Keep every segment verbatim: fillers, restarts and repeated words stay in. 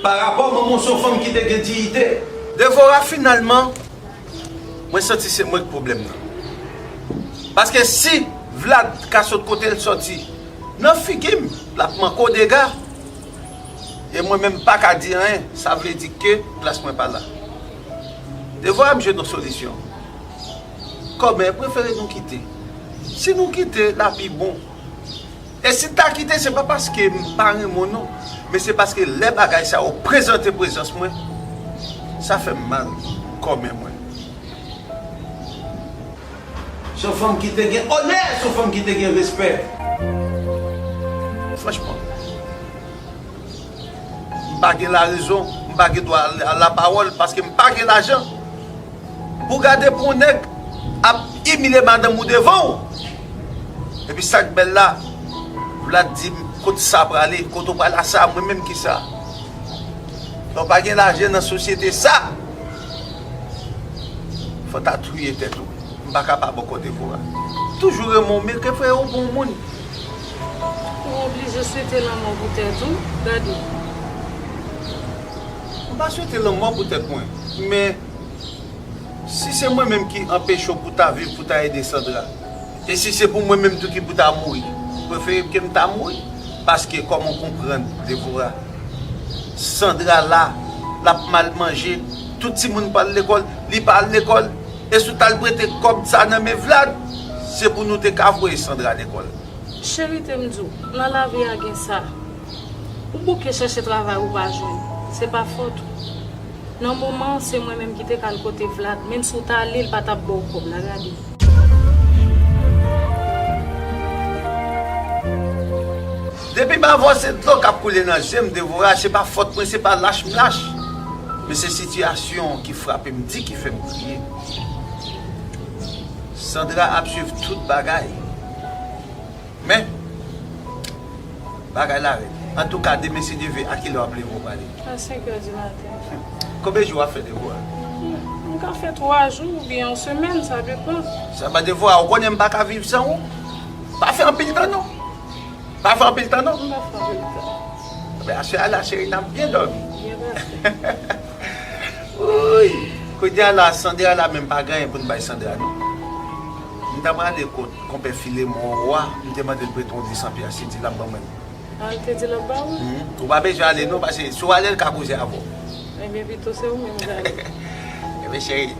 Pa rapò manman w se yon fanm ki te gen diyite. Devora, finalman, mwen santi se mwen k pwoblèm nan. Paske si Vlad ka sot kote l soti, nan figi m, l ap manke w dega. E mwen menm m pa ka di anyen, sa vle di ke plas mwen pa la. Devora, m jwenn yon solisyon. Kòmè, prefere nou kite. Si nou kite, l a pi bon. E si n ta kite, se pa paske m pa renmen w non, men se paske lè bagay sa yo prezante prezans mwen, sa fè m mal, kòmè mwen. Se yon fanm ki te gen onè, se yon fanm ki te gen respè. Franchman, m pa gen larezon, m pa gen dwa a lapawòl paske m pa gen lajan. Pou gade pou yon nèg ap imilye madanm ou devan w. Epi sa k bèl la, Vlad di m, kote sa prale, kote w pral a sa, mwen menm ki sa. Lè w pa gen lajan nan sosyete sa, fò w ta touye tèt ou. M pa kapab ankò, Devora. Toujou renmen w, men ke frè ou bon moun. Ou oblije swete lanmò pou tèt ou, gade. M pa swete lanmò pou tèt mwen, men si se mwen menm ki anpeche w pou ta viv, pou ta ede Sandra, e si se pou mwen menm tou ki pou ta mouri, prefere ke m ta mouri. Paske kòman w konprann, Devora, Sandra la, l ap mal manje, tout timoun pa al lekòl, li pa al lekòl, e si w t al prete kòb sa nan men Vlad, se pou nou te ka voye Sandra lekòl. Cheri, te m di w, nan lavi a gen sa. Ou bouke chèche travay ou pa jwenn. Se pa fòt ou. Nan moman an, se mwen menm ki te ka al kote Vlad. Menm si w t ale, l pa t ap ba w kòb la, gade. Depi m avò, se dlo k ap koule nan je m, Devora, se pa fòt mwen, se pa lach m lach. Men se sitiyasyon ki frape m di ki fè m kriye. Sandra ap swiv tout bagay. Men, bagay la rèd. Antouka, demen si Dye vle, a kilè w ap leve w prale? A senk è di maten. Konbyen jou w ap fè, Devora? M ka fè twa jou oubyen yon semèn, sa depann. Sèlman, Devora, ou konnen m pa ka viv san ou. Pa fè anpil tan non. Pa fè anpil tan non. M pa fè anpil tan. Ebyen, aswè a la, cheri, n ap byen dòmi. Byen pase. Wouy! Kounye a la, Sandra la menm pa gen anyen pou n bay Sandra non. M ta prale kot konpè Filemon Wa, m te mande l prete yon de san pyès, li di l ap ban mwen. A, l te di l ap ba ou? Mhm. Ou pa bezwen ale non, paske si w ale, l ka koze avè w. Ebyen, pito se ou menm k ale. Ebyen, cheri,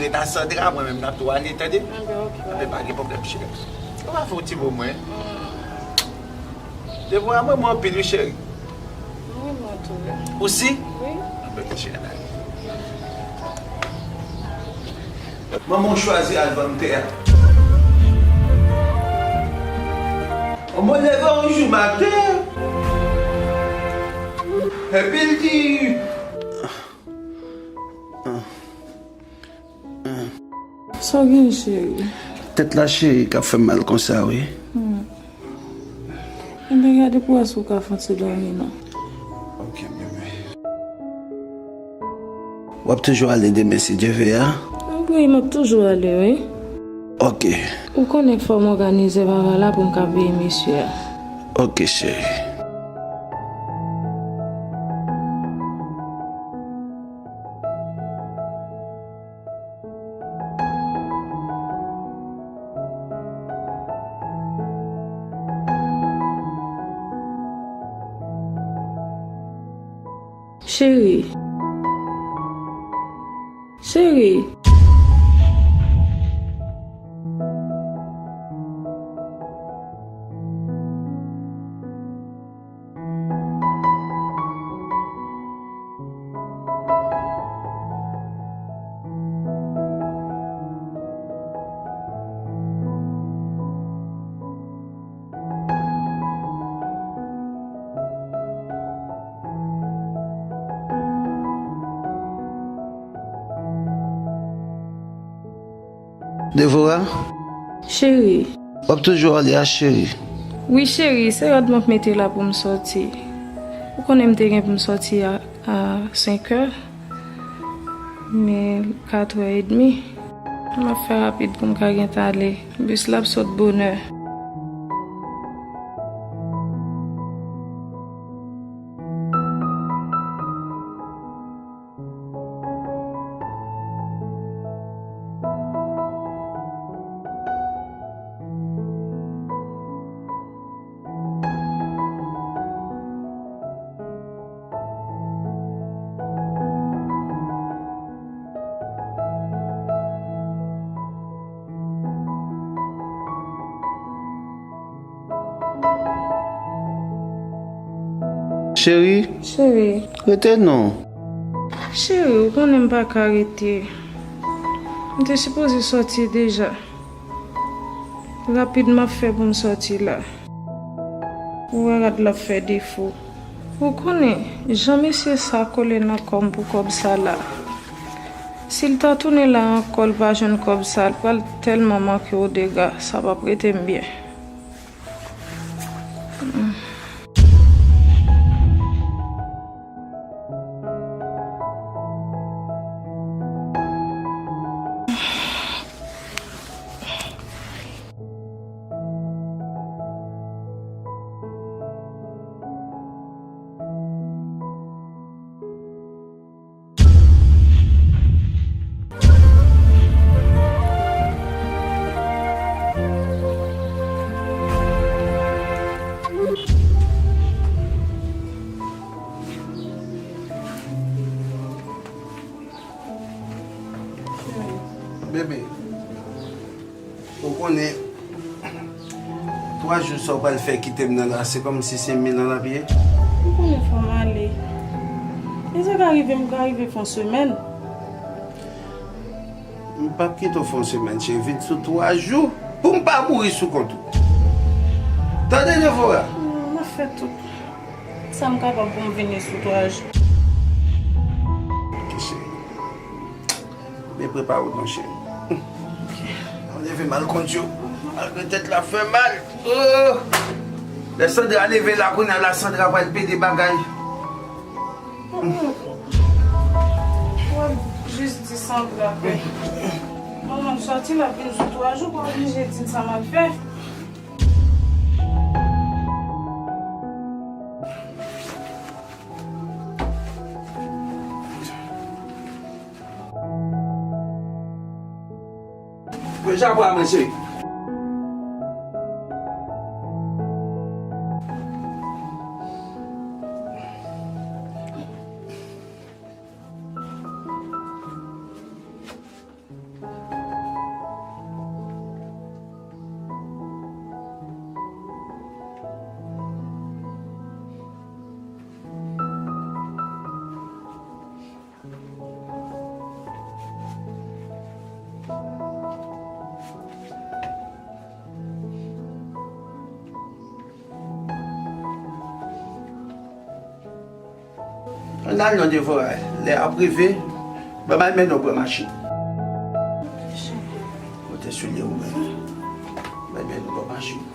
ret a Sandra, mwen menm n ap tou ale, tande? Ebyen, oke. Ebyen, pa gen pwoblèm, cheri. Ou pa fè yon ti mo mwen? Hmm. Devora, mwen, mwen anpil, wi, cheri. Mwen, mwen tou, wi. Ou si? Wi. Anben, cheri, n ale. Manman w chwazi al vann tè a. Mwen leve yon jou maten, epi l di, Sa w gen, cheri? Tèt la, cheri, k ap fè m mal konsa, wi. Hmm. Enben, gade pou wè si w ka fè yon ti dòmi, non. Ok, bebe. W ap toujou ale demen, si Dye vle, a? Wi, m ap toujou ale, wi. Ok. Ou konnen fò m òganize papa la pou m ka veye mesye a. Ok, cheri. Cheri. Cheri. Devora? Cheri. W ap toujou ale a, cheri? Wi, cheri, se òd mwen k mete la pou m sòti. Ou konnen m te gen pou m sòti a, a senk è, men katrè edmi. M ap fè rapid pou m ka gentan ale. Bis la ap sot bonè. Cheri, cheri, rete non. Cheri, ou konnen m pa ka rete. M te sipoze sòti deja. Rapid m ap fè pou m sòti la. Ou wè rad la ap fè defo. Ou konnen, jan mesye sa kole nan kò m pou kòb sa la. Si l ta tounen la ankò, l pa jwenn kòb sa, l pral tèlman manke w dega, sa p ap rete m byen. Bebe, ou konnen, twa jou sa w pral fè kite m nan la, se kòmsi se mil an l ap ye. Ou konnen fò m ale. E sa ka rive, m ka rive fè yon semèn. M p ap kite w fè yon semèn, cheri. Vin sou twa jou pou m pa mouri sou kont ou. Tande, Devora? Non, m ap fè tout sa m kapab pou m vini sou twa jou. Ok, cheri. Men prepare w non, cheri. Mwen leve mal kondyo. Malgre tèt la fè mal. Oh! Lè Sandra leve la, kounye a la, Sandra pral pede bagay. W ap jis di Sandra fè. Manman m sòti, l ap vin sou twa jou, pa oblije di l sa m ap fè. Pran chapo a mwen, cheri. Ann al non, Devora, lè ap rive, ban m al mennen w pran machin. Pote soulye ou menm. Ban m al mennen w pran machin.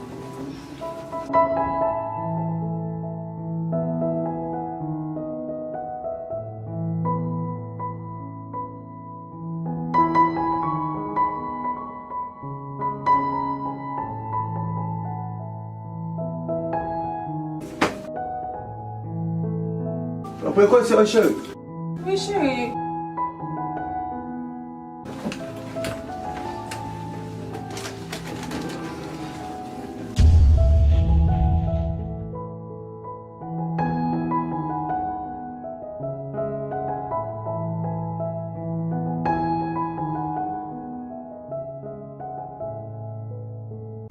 Pran prekosyon, cheri. Wi, cheri.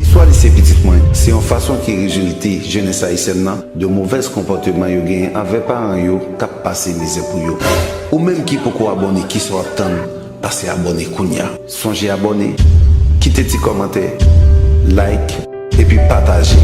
Istwa Lise Pitit Mwen se yon fason ki rezilte jenès ayisyèn nan de movèz konpòteman yo genyen anvè paran yo k ap pase mizè pou yo. Ou menm ki poko abòne, kisa w ap tann? Pase abòne kounye a. Sonje abòne, kite ti kòmantè, like, epi pataje.